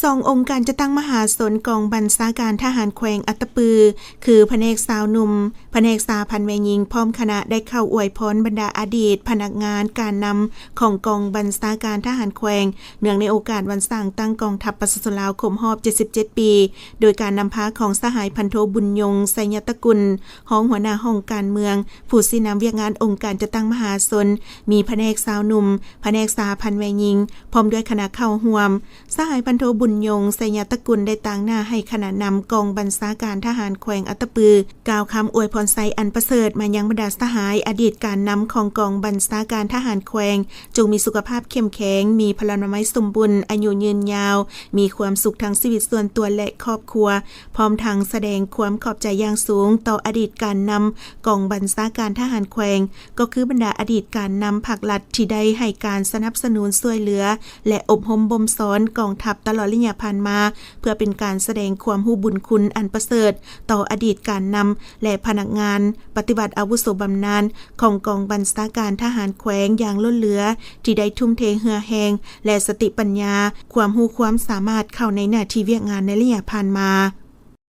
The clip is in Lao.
ສອງອົງການຈັດຕັ້ງມະຫາຊົນກອງບັນຊາການທະຫານແຂວງອັດຕະປື ຄືພະແນກຊາວໜຸ່ມ, ພະແນກສະຫະພັນແມ່ຍິງ ພ້ອມຄະນະ ໄດ້ເຂົ້າອວຍພອນບັນດາອະດີດພະນັກງານການນຳຂອງກອງບັນຊາການທະຫານແຂວງ ເນື່ອງໃນໂອກາດວັນສ້າງຕັ້ງກອງທັບປະຊາຊົນລາວຄົບຮອບເຈັດສິບເຈັດປີ ໂດຍການນຳພາຂອງສະຫາຍພັນໂທ ບຸນຍົງ ໄຊຍະຕະກຸນ ຮອງຫົວໜ້າຫ້ອງການເມືອງ, ຜູ້ຊີ້ນຳວຽກງານອົງການຈັດຕັ້ງມະຫາຊົນ, ມີພະແນກຊາວໜຸ່ມ, ພະແນກສະຫະພັນແມ່ຍິງ ພ້ອມດ້ວຍຄະນະເຂົ້າຮ່ວມ. ສະຫາຍພັນໂທ ບຸນຍົງ ໄຊຍະຕະກຸນ ໄດ້ຕາງໜ້າໃຫ້ຄະນະນຳກອງບັນຊາການທະຫານແຂວງອັດຕະປື ກ່າວຄຳອວຍພອນໄຊອັນປະເສີດມາຍັງບັນດາສະຫາຍອະດີດການນຳຂອງກອງບັນຊາການທະຫານແຂວງ ຈົ່ງມີສຸຂະພາບເຂັ້ມແຂງ, ມີພະລານາໄມສົມບູນ, ອາຍຸຍືນຍາວ, ມີຄວາມສຸກທັງຊີວິດສ່ວນຕົວ ແລະ ຄອບຄົວ, ພ້ອມທັງສະແດງຄວາມຂອບໃຈຢ່າງສູງຕໍ່ອະດີດການນຳກອງບັນຊາການທະຫານແຂວງ, ກໍຄືບັນດາອະດີດການນຳພັກລັດທີ່ໄດ້ໃຫ້ການສະໜັບສະໜູນຊ່ວຍເຫຼືອ ແລະ ອົບຮົມບົ່ມສອນກອງທັບຕະຫຼອດໄລຍະຜ່ານມາ ເພື່ອເປັນການສະແດງຄວາມຮູ້ບຸນຄຸນອັນປະເສີດຕໍ່ອະດີດການນຳ ແລະ ພະນັກງານປະຕິບັດອາວຸໂສບຳນານຂອງກອງບັນຊາການທະຫານແຂວງຢ່າງລົ້ນເຫຼືອ ທີ່ໄດ້ທຸ່ມເທເຫື່ອແຮງ ແລະ ສະຕິປັນຍາ, ຄວາມຮູ້ຄວາມສາມາດເຂົ້າໃນໜ້າທີ່ວຽກງານໃນໄລຍະຜ່ານມາ.